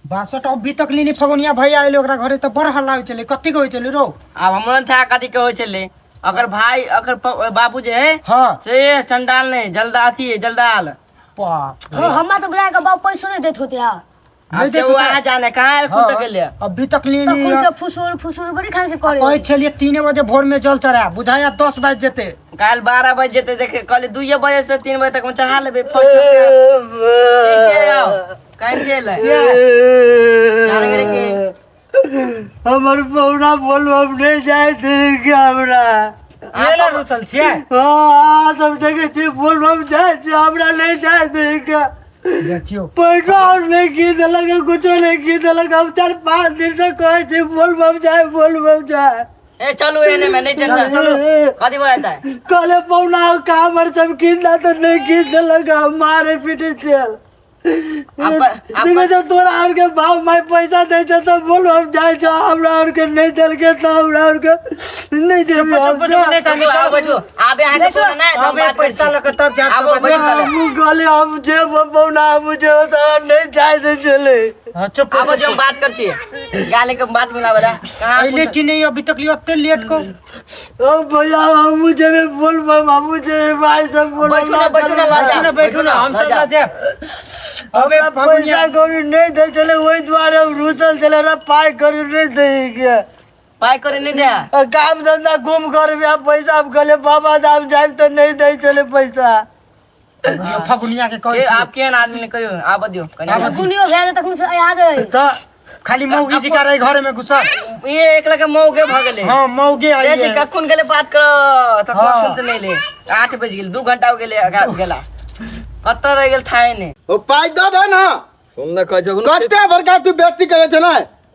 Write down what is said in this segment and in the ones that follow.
62 अभी तक लीनी फगुनिया भैया आइल ओकरा घरे तऽ बड़ हल्ला होइ छलै। कथी के होइ छलै रौ? आब हमरो था कथी के होइ छलै। अगर भाई अगर बाबू जे है से चंडाल नहीं जल्दा अथी है जल्दाल। बाप हो हमरा तो बुला के बाप पैसो नहीं देत होते यार। अब नहीं से देत वो होते। आ जाने कहाँ आयल खुद के लिए। अभी तक लीनी तखन से फुसुर फुसुर बड़ी खान से करे। कहै छलियै 3 बजे भोर में जल चढ़ा बुझाया 10 बाजि जेतै। काल्हि 12 बजे जेतै देखे कहले 2 बजे से 3 बजे तक में चढ़ा लेबै फर्स्ट ठीक है आओ काल्हि गेलै जान गेलै कि हमर पौना बोलबम हम नहीं जाए थे के हमरा। एला रुसल छियै? हाँ सब देखे छी बोलबम जाए छी हमरा नहीं जाए थे के। देखियो पैसा और नहीं की देलक कुछो नहीं की देलक। हम 4-5 दिन से कहै छी बोलबम जाए बोलबम जाए। ए चलू एने में नहीं टेंशन चलू कथी भऽ जेतै? कहले पौना कामर सब कीन दा तो नहीं की देलक हम मारे पीटे चल। देखो जब तोरा और के बाप माय पैसा दे छौ तो बोल हम जाए छौ हमरा और के नहीं देलके तो हमरा और के नहीं जेबे हम। चुप, चुप, नहीं चलू, आबो बैठू आबे अहाँके कोनो नहि हम आबे बात करै पैसा छी। लऽ कऽ तब जायब। आबो सब बैठू आदमी। तले। हम कहले हम जे पौना हम जे तो नहीं जाए दे चले। हाँ, चुप। आबो जो हम बात कर छी गाले के बात मिलावे ला कहाँ अइले कि नहीं अभी तक लिए ओते लेट को। ओ भैया हम जेबे बोल बम हम जेबे भाई सब बोल। बैठू ना बैठू ना बैठू ना बैठू ना हम सब ना जायब। अबे हमरा पैसा कौड़ी नहीं दे चले वही दुआरे हम रुसल चले हमरा पाई कौड़ी नहीं दे के। पाई करे नहीं दे। काम धंधा गुम करबे आ पैसा हम कहले बाबा धाम जाइब तो नहीं दे चले पैसा। फगुनिया के कहै ए छियै। आप केहन आदमी ने कहियो आबऽ दियौ कनि। गुनियो भए जेतै तखन से याद है। तऽ खाली मौगी जी का रहे घरे में घुसल। ये एक लगे मौगे भऽ गेलै। हाँ मौगे ए जी आइए। कखन गेलै बात कर तऽ हाँ। कखन से नहीं ले 8 बज गेल 2 घंटा हो गेलै गेला कतऽ रहि गेल थाहे नहि। ओ पाइ दऽ दे ना। सुन ने कहै छौ कते बड़का तू बेइज्जती करै छै ने।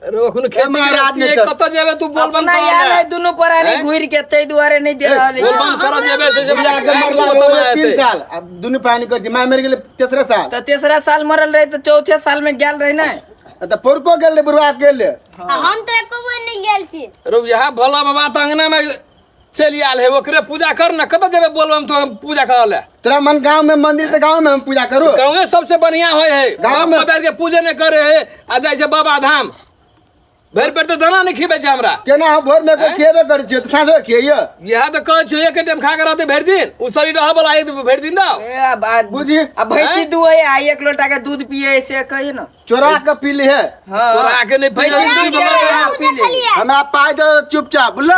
अरे अखन खेती महाराज गृहस्थी ने है, तऽ- कतऽ जेबे तू बोलबम अपना करऽ यार ले? है दुनू प्राणी हैं? घुरि के ताहि दुआरे नहीं दे रहल है। बोलबम करऽ जेबे से जब बियाह के मरला खत्म हो गेलै हेतै। 3 साल आब दुनू प्राणी करै छै। माय मरि गेलै तेसरे साल। तऽ तेसरा साल मरल रहे तऽ चौथे साल में गेल रहे ने। तऽ पौरको गेल रहे बुढ़वा गेल रहे। हम तऽ एको बेर नहीं गेल छी। रौ यहाँ भोला बाबा तऽ अंगना में चलि आयल है ओकरे पूजा कर ना कतऽ जेबे बोलबम तो पूजा करऽ ले। तोरा मन गाँव में मंदिर तऽ गाँव में हम पूजा करू। गाँवे सबसे बढ़िया होय है। गाँव में- बाप के पूजे नहीं करे है आ जाइ छै बाबा धाम भरि पेट तऽ दाना नहीं खिबै छै हमरा। केना हम भोर में खिएबे करै छियै तऽ साँझो खियैया। इएह तऽ कहै छियै एक टाइम खा के रहतै भरि दिन ओ शरीर रहऽ वाला है भरि दिन दो। ए, आब बुझी। आ भैंसी दुहै आ 1 लोटा के दूध पिए से कही ना। चोरा के पी ली है। हाँ। चोरा के नहीं पी भैंसी दूध दूध लगे है, पी ले। हमरा पाइ दे चुपचाप बुझल।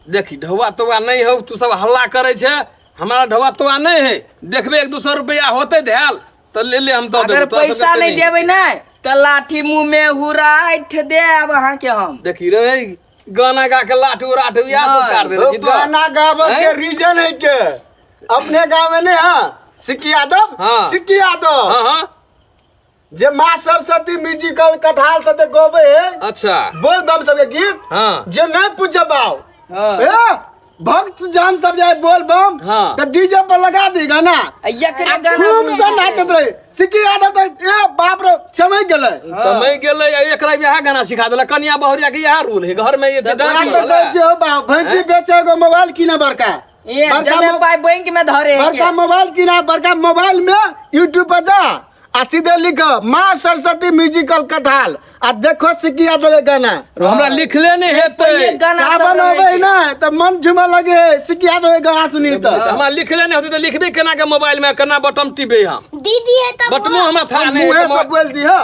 देखी ढौआ तौआ नहीं हो तू सब हल्ला करे छै हमरा ढौआ तौआ नहीं है देखबे 1-2 रुपया होते धैल तो ले ले हम दऽ अगर देबो, तोरा सबके पैसा नहीं नहीं। देबै ने तऽ लाठी मुंह में हुराइठ देब अहाँके हम। देखी रे गाना गा के लाठी उराठ इएह संस्कार देने छी तोरा। गाना गाबऽ के हैं? रीजन है के अपने गाँव में नहीं है सिक्की यादव। हाँ। सिक्की यादव। हाँ, हाँ। जे माँ सरस्वती म्यूजिकल कठाल से जे गबै है। अच्छा। बोल बम सबके गीत। हाँ। जे नहीं पूछबाओ। हाँ। ए, भक्त जान सब जाए बोल बम। हाँ। तो डीजे पर लगा दी गाना। आ एकरे गाना खूब से नाचत रहे सिक्की यादव तो ए बाप रे चमक गेलै। चमक गेलै आ एकरा इएह गाना सिखा देलक कनिया बहुरिया के इएह रूल है घर में ये तोरा डांस तो कहै छियै, हो बाप, भैंसी बेचे एगो मोबाइल किने बड़का। ए, बड़का जमे पाइ बैंक में धरे है बड़का के। मोबाइल किना बड़का मोबाइल में यूट्यूब पर जा आ सीधे लिख माँ सरस्वती म्यूजिकल कठाल आ देखो सिक्की यादव के गाना। हमरा लिखले नहीं हेतै। ये गाना सब सावन रहै होबे छै। ना तऽ मन झूमे लगे सिक्की यादव के गाना सुनी तऽ। हमरा लिखले नहीं होतै तऽ लिखबे केना के मोबाइल में केना बटन टिपे हम। दीदी है तब बटनो हमरा था नहीं। मुँहे से बोल दी ह।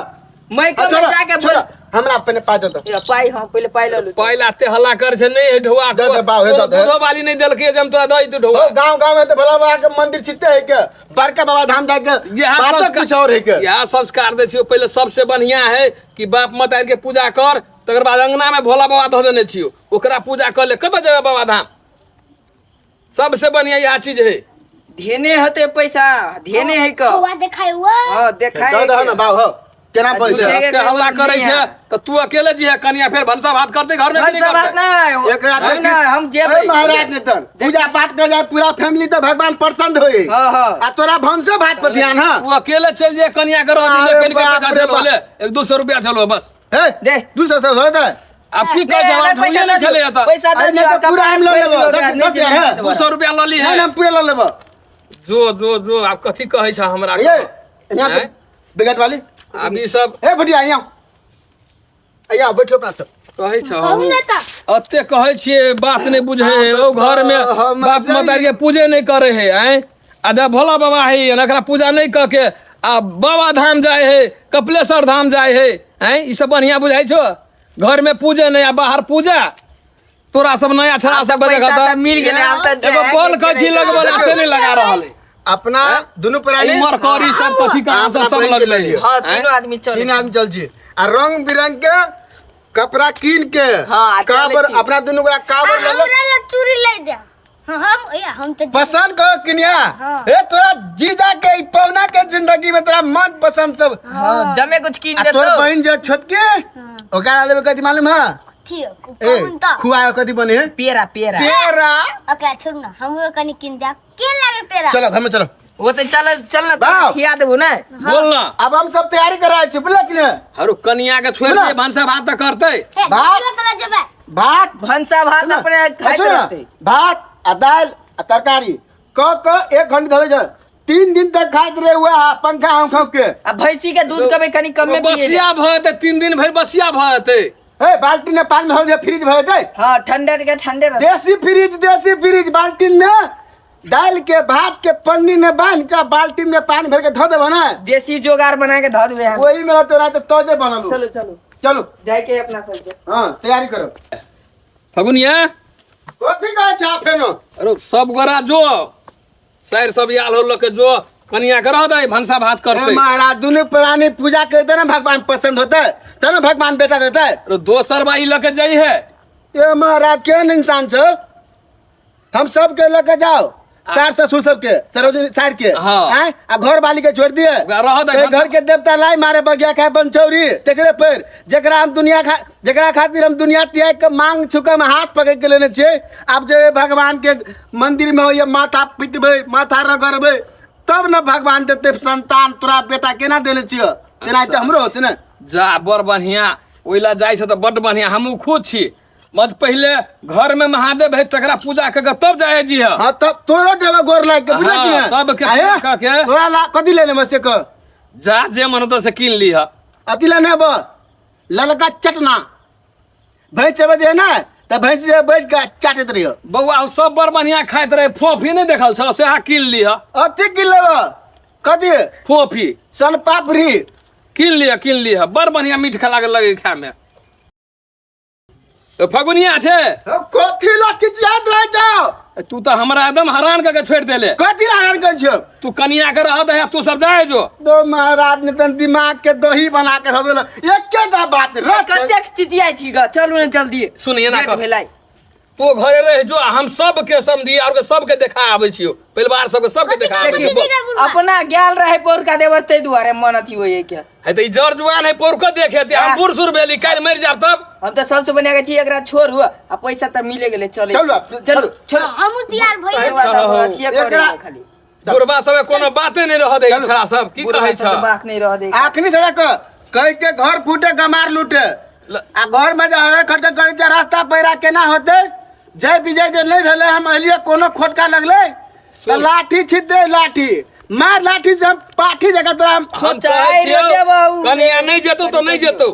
माइको में छोड़ा, जाके छोड़ा, बोल। हमरा अपने पाइ दे दो। ए, पाइ, हाँ, पहिले पाइ लऽ लू। पाइ लाते हल्ला कर छै नहीं ढौआ दे दे, बाबू, हे दे दे। दूधो वाली नहीं देलकै जे हम तोरा दई दू ढौआ। ओ, गाँव गाँव में तऽ भोला बाबा के मंदिर छिते है के बड़का बाबा धाम जाके इएह बाते संस्कार- कुछ और है के। इएह संस्कार दै छियौ पहिले सबसे बढ़िया है कि बाप मतारि के पूजा कर तकर बाद अंगना में भोला बाबा धऽ देने छियौ ओकरा पूजा कर ले कतऽ जेबै बाबा धाम सबसे बढ़िया इएह चीज है। धेने हेतै पैसा धेने है क। हुआ देखाय हुआ। हाँ, देखाय दऽ है दह के। ना बाबू, हो। केना बोल झूठे छै? के एते हल्ला करै छै तऽ तू अकेले जी कनिया फेर भनसा भात करतै घर में कि नहीं भनसा भात करतै? नहीं। एक रात हम नहीं, हम जेबै। ए महाराज ने तन पूजा पाठ कर जाए पूरा फैमिली तो भगवान प्रसन्न होई। हाँ, हाँ। आ तोरा भनसे भात पर ध्यान है। तू अकेले चल जे कनिया के रह दिले, अरे कनिके बाप पैसा रे चलो बाप। ले, 1-200 रुपया चलो बस। हे, दे। 200 से हो दे। अब की कहै छै, अगर हमरा पैसा ढूंढे नहीं दे छलै दियौ, एतऽ। पैसा दे अरे दियौ, नहीं तो पूरा हम लऽ कपार लेबो, फोड़ि दियौ, दस हजार है। 200 रुपया लऽ ली है। नहीं, हम पूरा लऽ लेबो। जो, जो, जो, आब कथी कहै छै हमरा? ये, यहाँ से हैं? बिगट वाली। आब ई सब ए, भुटिया, यहाँ। अइया बैठो अपना सब। कहै छौ कहू ने तऽ। एते कहै छियै बात नहि बुझै है ओ घर में हम बाप मतारी के पूजे नहि करे है आँय आ दे भोला बाबा है एकरा पूजा नहि कऽ के आ बाबा धाम जाइ है कपिलेश्वर धाम जाइ है आँय ई सब बढ़िआँ बुझाइ छौ घर में पूजे नहि आ बाहर पूजा तोरा सब नया छड़ा सब पैसा देखत तऽ मिल गेलै आब तऽ एगो बॉल कहै छी लगबल से नहि लगा रहल है अपना दुनू प्राणी ई मरकरी सब कथी कहाँ सब अपना सब बहिन के लगलै लऽ लिअ। हाँ तीनों आदमी चल तीन आदमी चल छी आ रंग बिरंग के कपड़ा कीन के हाँ, आ चलै काबर छी। अपना दुनू गोरा आ काबर ले लो हमरा लग चूड़ी ले दे। हाँ, हम या हम तऽ पसंद कहो किनिया हाँ। ए तोरा जीजा के ई पौना के जिंदगी में तोरा मन पसंद सब हाँ जमे कुछ कीन आ दे तोर तो बहन जो छोटकी ओकरा लेबे कथी मालूम है ठीक ए कौन तऽ खुआयो कथी बने है पेड़ा पेड़ा पेड़ा ओकरा छोड़ ना हमरो कनी किन दे के लागे पेड़ा चलो घर में चलो वो तो चल चल ना बाप। खिया देबू ना बोल ना अब हम सब तैयारी कर रहे छी बुझल कि ने हरु कनिया के छोड़ बोला। दे भनसा भात तऽ करतै हे, भात। ककरा जेबै भात भनसा भात अपने खाइत सुन ना, रहते भात आ दाल आ तरकारी क क एक घंटा धरे छ 3 दिन तक खाइत रहे हुआ पंखा हम खाओ के आ भैंसी के दूध कभी कनी कमे पिए ले। बसिया भऽ जेतै 3 दिन भरि बसिया भऽ जेतै ए बाल्टी में पानी भर दे फ्रिज भर दे हाँ ठंडे के ठंडे रहते देसी फ्रिज बाल्टी में दाल के भात के पन्नी में बांध के बाल्टी में पानी भर के धो देबो ना देसी जोगार बना के धर देबे हम वही मेरा तोरा तो तोजे बनल चलो चलो चलो जाए के अपना सब के हां तैयारी करो फगुनिया कथी कहै छ फेनो अरे सब गोरा जो सैर सब आयल हो लके जो कनिया के रह दे भनसा भात ए करतै महाराज दुनू प्राणी पूजा करते ना भगवान पसंद होते तब ना भगवान बेटा देते अरे दोसर बाई लके जाइ है ए महाराज केहन इंसान छ हम सबके लके जाओ सार ससुर सबके सरोजिनी सार के हाँ। आँय? आ घर वाली के छोड़ दिए ओकरा रह दे ते घर के देवता लाई मारे बगिया खाए बनचौरी तेकरे पर जेकरा हम दुनिया खा जेकरा खातिर हम दुनिया त्याग के मांग छुके में हाथ पकड़ के लेने छियै आब जे भगवान के मंदिर में होइए माथा पिटबै माथा रगड़बै तब ने भगवान देते संतान तोरा बेटा केना देने छियै तेना तऽ हमरो होते ने जा बड़ बढ़िया ओहि ला जाइ छै तऽ बड बढ़िया हमहूँ खुद छी मत पहिले घर में महादेव है तकरा पूजा कर के तब जाए जी है हाँ तब तोरो देवे गोर लाग के बुझल हाँ, कि ने सबके आहे, पूजा कऽ के। तोरा ला कथी लेने में से कह जा जे मन होतौ से कीन लीह अथी लेने अब ललका चटना भैंस चबे दे ना तऽ भैंस जे बैठ के चाटैत रहियो बौआ ओ सब बड़ बढ़िया खाइत रहे फोफी नहि देखल छौ सेहा कीन लीह अथी की लेब कथी फोफी सन पापड़ी कीन लिह कीन लिह बड़ बढ़िया मीठ खा लागल लगे खाय में तो फगुनिया छे कथी ला चिचियात रह जाओ तू तो हमरा एकदम हैरान करके छोड़ देले कथी ला हैरान कर छियो तू कनिया के रह दे तू सब जाए जो दो महाराज ने तन दिमाग के दही बना के धऽ देलक एके टा बात रट कतेक चिचियाइ छी ग चलू ने जल्दी सुन एना लेट कर भेलै तू घरे रह जो आ हम सबके समझी और सबके देखा आबै छियो परिवार सबके सबके देखा आबै कथी छियो रे बुढ़वा? अपना गेल रहे पौरका देवर ताहि दुआरे मन अथी होइए के है तऽ ई जर जुआन है पोरको देखे ते हम बूढ़ सूढ़ भेली काल्हि मरि जाब तब हम तऽ सबसे बढ़िया के छी एकरा छोड़ू आ पैसा तऽ मिले गेलै चले चलू आब, चलू चलू हमहूँ तैयार भइए तोहर बात आब अथिये करे एकरा- खाली बुढ़बा सब कोनो बाते नहीं रह दे चलू। छड़ा सब की बुढ़बा कहै सब छ तऽ बात नहि रह दे आखनी से रख कह के घर फूटे गमार लूटे आ घर में जे हर खटक करे जे रास्ता पैरा केना होते जय विजय जे नहीं भेलै हम एलियै कोनो खोटका लगलै तऽ लाठी छिट दे लाठी मार लाठी से हम पाठी जगह तोरा हम हम चाहे कहै छियौ रे बाबू। कनिया नहीं जेतौ तो नहीं जेतौ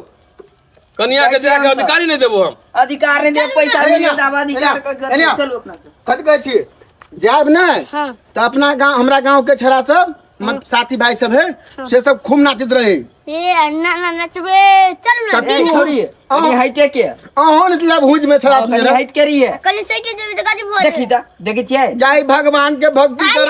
कनिया के जाके अधिकारी नहीं देबो हम अधिकार नहि दे पैसा एना, मिले तऽ आब अधिकार एना, एना। चलू अपना सब। कथी कहै छी जायब ने हाँ। तऽ अपना गाँव हमरा गाँव के छड़ा सब मत साथी भाई सब है से सब खूब नाचैत रहे ए ना ना नचबे चल ना तऽ तू छोड़िए कनी हइटे के अहूँ ने जाब हुज में छड़ा कनी हइट के रहिए कल सही जेबे तऽ गाजी भऽ देखी तऽ देखै छियै जाय भगवान के भक्ति कर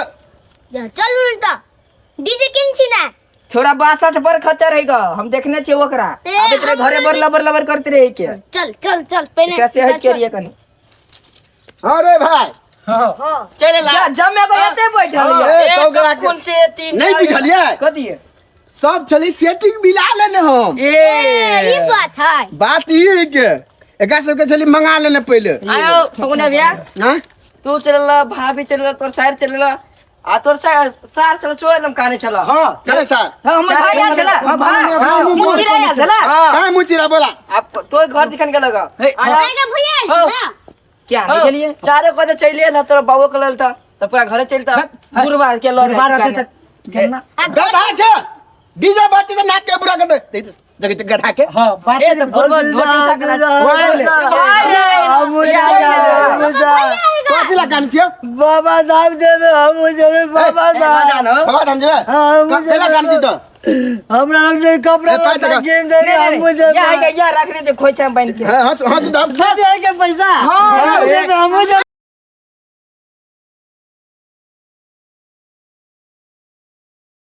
जेतै। चल ना तऽ डीजे किन छी ना छोरा 62 पर खच्चर है ग हम देखने छियै ओकरा ए, आबैत रहे हमरो घरे बर लबर लबर करते रहे के चल चल चल पहिने कैसे हट के रहिए कनी अरे भाई चल ला जमे को एते बैठल ए, ये तो ओकरा के- कौन से तीन नहीं चार- बुझलियै कथी सब छली सेटिंग मिला लेने हम ए ई बात है बात ई है के एकरा सबके छली मंगा लेने पहिले आयो फगुना भैया हाँ तू चलला भाभी चलला तोर सार चलला आ तोर सार सार चल चो एकदम काने चला हां करे सर हां हमर भाई आयल छला हां भाई हाँ, मुँह मुचिरा आयल छला हां काय मुचिरा बोला आप तोर घर दिखन के लगा आया आएगा भैया हाँ। ना क्या नहीं गेलिए चारे कते चलि आयल तोर बाबू के लेल त त पूरा घरे चलता बुढ़वा के लऽ बुढ़बा रहते तऽ केना गधा छे डीजे बाती त नाच के बुरा कर दे देखै छै गधा के। हां बात ए त बुढ़वा धोती सकला। हम जा कथी ला कान छियै? बाबा धाम जेबे, हम जेबे बाबा धाम। जानो। बाबा धाम जेबै? हाँ, हम केला कान छी तऽ? हमरा हमरे कपड़ा ए, पाइ लत्ता देगा। कीन दे, हम जेबे। या या रखने जे खोइछा बन के। हँ, हँस हँस धाम। दे के पैसा। हाँ। हम जेबे, हम जेबे।